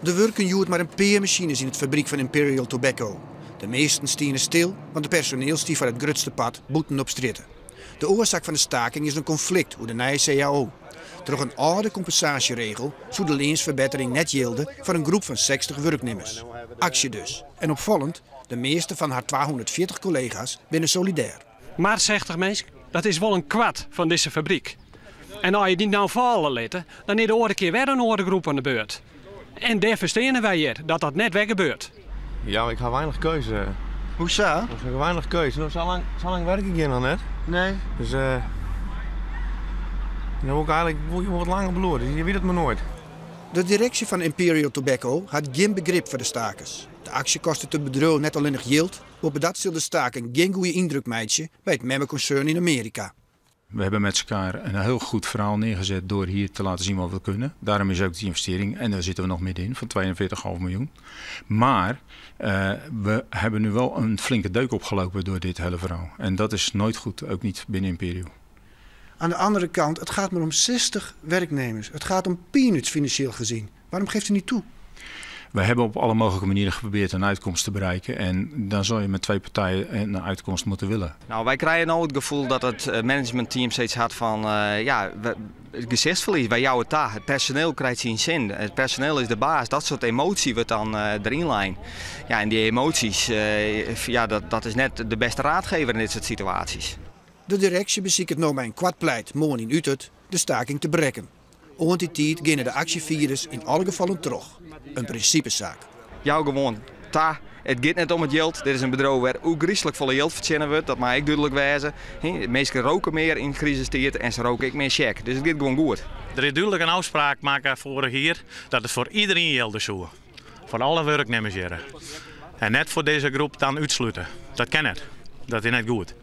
Der wurken hjoed mar in pear masines yn it fabryk fan Imperial Tobacco. De measten stiene stil, want it personiel stie foar it grutste part bûten op strjitte. De oarsaak fan de staking is in konflikt oer de nije cao. Troch in âlde kompensaasjeregel soe de leansferbettering net jilde foar in groep fan 60 wurknimmers. Aksje dus. En opfallend, de measte fan har 240 kollega's binne solidêr. Mar 60 minsken, dat is wol in kwart fan dizze fabryk. En as je dy no falle litte, dan is de oare kear wer in oare groep oan de beurt. En dêr fersteane wy hjir dat dat net wer gebeurt. Ja, ik ha weinich keuze. Hoe sa? Ik ha weinich keuze. No, sa lang, sa lang werk ik hjir noch net. Nee. Dus eh dan wol ik eigenlik wol ik wol wat langer bliuwe, dus je wit it mar noait. De direksje fan Imperial Tobacco hat gjin begrip foar de stakers. De aksje kostet it bedriuw net allinnich jild, boppedat sil de staking gjin goede yndruk meitsje by it memmekonsern yn Amearika. We hebben met elkaar een heel goed verhaal neergezet door hier te laten zien wat we kunnen. Daarom is ook die investering, en daar zitten we nog middenin, van 42,5 miljoen. Maar we hebben nu wel een flinke deuk opgelopen door dit hele verhaal. En dat is nooit goed, ook niet binnen Imperial. Aan de andere kant, het gaat maar om 60 werknemers. Het gaat om peanuts financieel gezien. Waarom geeft u niet toe? We hebben op alle mogelijke manieren geprobeerd een uitkomst te bereiken. En dan zal je met twee partijen een uitkomst moeten willen. Nou, wy krije no it gefoel dat it eh, managementteam sayts hat fan uh, ja, it gesichtsferlies, wy jouwe ta. It personiel krijt syn sin. It personiel is de baas. Dat soart emoasje wurdt dan uh, deryn lein. Ja, en dy emoasjes, uh, ja, dat is net de bêste raadgever yn dit soart situaasjes. De direksje besiket no mei in koart pleit moarn yn Utert de staking te brekken. Oant dy tiid geane de aksjefierders yn alle gefallen troch. In prinsipesaak. Jou gewoan ta. It giet net om it jild. Dit is in bedriuw wêr oergryslik folle jild fertsjinne wurdt. Dat mei ek dúdlik wêze. Minsken roke mear yn krisistiid en se roke ek mear sjek. Dus it giet gewoan goed. Der is dúdlik in ôfspraak makke foarich jier dat it foar iderien jilde soe. Foar alle wurknimmers hjirre. En net foar dizze groep dan útslute. Dat kin net. Dat is net goed.